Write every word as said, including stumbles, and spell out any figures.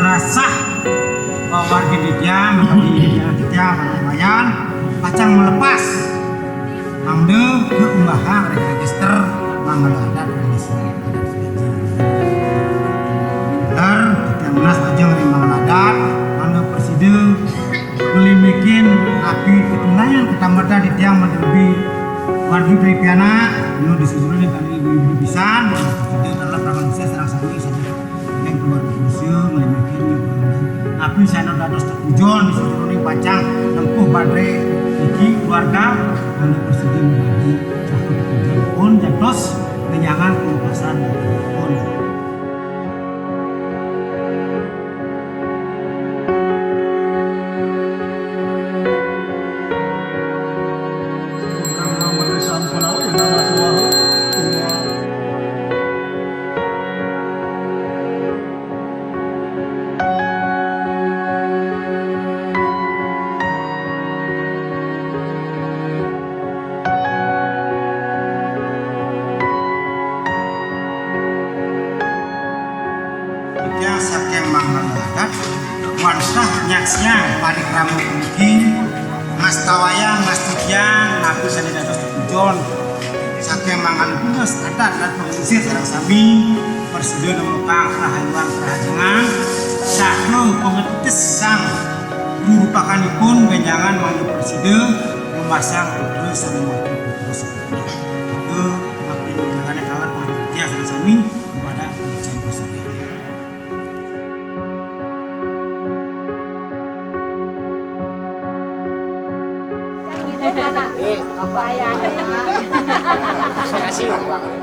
Rasah bahwa warga di dia, maka di dia, di dia, lumayan, pacang melepas. Mangda keunggahang register manggala adat Indonesia. Ler, kita menas ajang ring manggala adat, mangda presida ngelimikin api ketunaian ketamatan di tiang mangda lebih wargi dari pianak, nu di sejroning kami ibu-ibu pisan, presida dalam praman saya serang sami, saya yang keluar manusia, ngelimikin, tapi saya dados tepujon di sejroning pacang nempuh badre niki keluarga, mangda presida mengabdi, cakap tepujon pun jantos ngenyangan pelepasan pun. Tiang saking manggala adat, wantah nyaksiang parikrama puniki, ngastawayang, ngastitiang, napi sane dados tepujon. Saking manggala tunas adat lan panglingsir sareng sami, prasida nemokang rahayuan prahajengan, saha pangetis sang rurupakanipun ganjangan mangda prasida ngembasang putra sane mati putra sane. Maka, napi ninggalane kawan pangetian sareng sami, kepada Ujang Prasida. Eh, apa? Terima kasih.